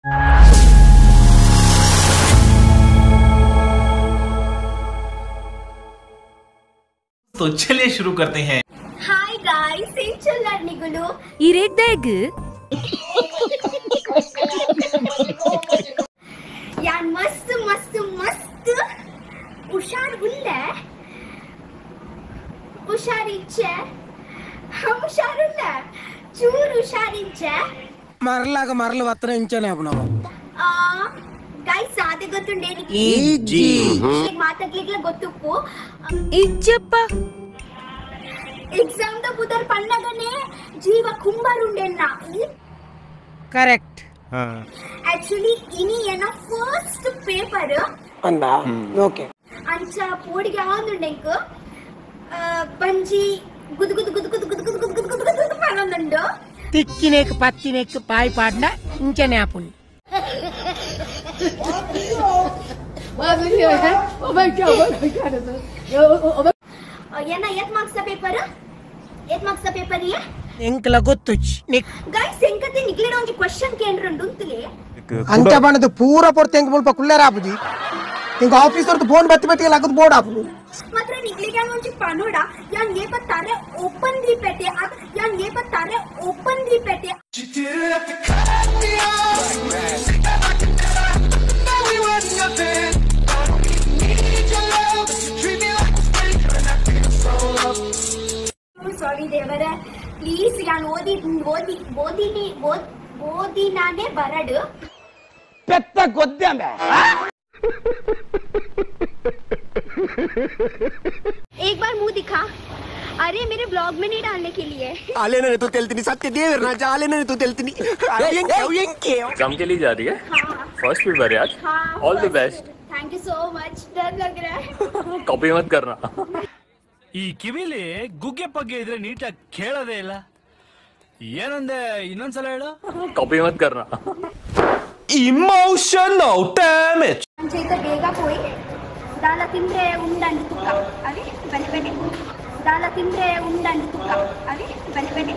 तो चलिए शुरू करते हैं। हाय गाइस, निगुलु इरेग यार मस्त मस्त मस्त हुशार उल्ले हुशार इच्छे हम हुशार उल्ले चूर हुशार इच्छे मरलाग मरल वत्तన इंचने अपना गाइस सादे ಗೊತ್ತುಂಡೆ ಇಜ್ಜಿ ಮಾತಾಗ್ಲಿಕ್ಲ ಗೊತ್ತುಪ್ಪು ಇಜ್ಜಪ್ಪ ಎಕ್ಸಾಮ್ the ಪುದರ್ ಪನ್ನಗನೆ ಜೀವ ಕುಂಬರುಂಡೆನ್ನ ಕರೆಕ್ಟ್. ಆಕ್ಚುಲಿ ಇನಿ ಎನ ಫಸ್ಟ್ ಪೇಪರ್ ಅಂದ ಓಕೆ ಅಂಚ ಪೋಡಿಗೆ ಆವೊಂದುಂಡೆ ಬಂಜಿ ಗುದು ಗುದು ಗುದು ಗುದು ಗುದು ಗುದು ಗುದು ಗುದು ಗುದು ಗುದು ಪನ್ನೊಂದುಂಡು ತಿಕ್ಕಿನೇಕ್ ಪತ್ತಿನೇಕ್ ಪಾಯಿ ಪಾಡ್ನ ಇಂಚನೆ ಆಪುನಿ. ಏನ ಏತ್ ಮಾರ್ಕ್ಸ್ ಪೇಪರ್ ಏತ್ ಮಾರ್ಕ್ಸ್ ಪೇಪರ್ ಇಯೆ ಎಂಕಲ ಗೊತ್ತುಚ್ ಗೈಸ್ ಎಂಕತೆ ನಿಗ್ಲಿಡ ಒಂಜಿ ಕ್ವೆಶ್ಚನ್ ಕೇಂದ್ರಂಡು ಉಂತುಲೆ ಅಂಚ ಬಣ್ಣದ ಪೂರ ಪೊರ್ತು ಎಂಕ ಮುಲ್ಪ ಕುಲ್ಲೆರ ಆಪುಜಿ ಇಂಕ ಆಫೀಸರ್ ಫೋನ್ ಬತ್ತಿ ಬತ್ತಿ ಲಗದ ಬೋರ್ಡ್ ಆಪುನು ಮಾತ್ರ ನಿಗ್ಲಿಗೆ ಒಂಜಿ ಪನೋಡ ಯಾನ್ ಏಪ ತಾರೆ ಓಪನ್ ದೀಪೆಟೆ ಯಾನ್ ಏಪ ತಾರೆ ಓಪನ್ ದೀಪೆಟೆ ಸಾರಿ ದೇವರೇ ಪ್ಲೀಸ್ ಯಾನ್ ಓದಿ ಓದಿ ಓದಿನಿ ಓದಿನಾನೆ ಬರಡು ಪೆತ್ತ ಗೊದ್ದೆಂಬೆ. एक बार मुंह दिखा। अरे मेरे ब्लॉग में नहीं डालने के लिए। आले ने तो तेलतिनी सत्य देवर ना जाले ने तो तेलतिनी एग्जाम के लिए जा रही है। हाँ। फर्स्ट पेपर है आज। हाँ, all the best. Thank you so much. डर लग रहा है। कॉपी मत करना। ಈ ಕಿವಿಲಿ ಗುಗ್ಗೆ ಪಗ್ಗೆ ಇದ್ರೆ ನೀಟಾಗಿ ಕೇಳೋದೇ ಇಲ್ಲ. ಏನಂದೆ ಇನ್ನೊಂದ್ಸಲ ಹೇಳು. ಕಾಪಿ ಮತ್ ಕರ್ನಾ. Emotional damage. ಅಂಚೈತ ಬೇಗ ಪೋಯಿ ದಾಲ ತಿಂದ್ರೆ ಉಂಡಂಡು ತುಕ್ಕ ಅವೆ ಬಲೆ ಬಲೆ ದಾಲ ತಿಂದ್ರೆ ಉಂಡಂಡು ತುಕ್ಕ ಅವೆ ಬಲೆ ಬಲೆ.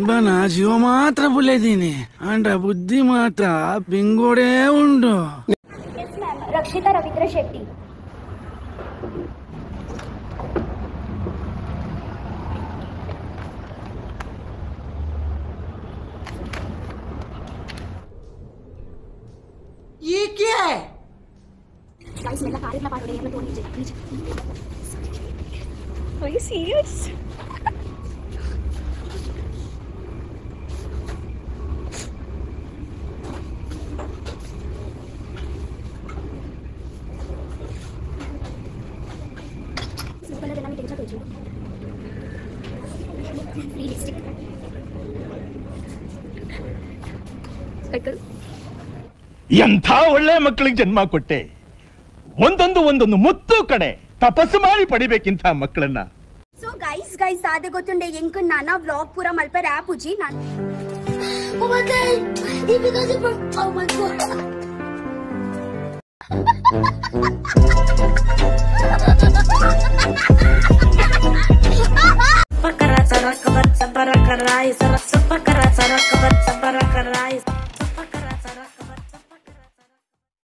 ಬನ ಜೀವ ಮಾತ್ರ ಬುಲೆದೀನಿ ಅಂಡ ಬುದ್ಧಿ ಮಾತ್ರ ಬಿಂಗೋಡೇ ಉಂಡು. ರಕ್ಷಿತಾ ರವೀಂದ್ರ ಶೆಟ್ಟಿ. ये क्या है? गाइस मेरा कार इतना पार हो रही है मैं तो नीचे नीचे. Are you serious? Free lipstick. ಎಂಥ ಒಳ್ಳೆ ಮಕ್ಕಳಿಗೆ ಜನ್ಮ ಕೊಟ್ಟೆ. ಒಂದೊಂದು ಒಂದೊಂದು ಮುತ್ತು ಕಣೆ. ತಪಸ್ಸು ಮಾಡಿ ಪಡಿಬೇಕಿಂತ ಮಕ್ಕಳನ್ನ. ಸೊ ಗೈಸ್ ಗೈಸ್ ಆದೆ ಗೊತ್ತುಂಡೆ ಎಂಕ್ ನಾನಾ ವ್ಲಾಗ್ ಪೂರ ಮಲ್ಪರೆ ಆಪುಜಿ ನಾನು. Oh my God, because oh my God.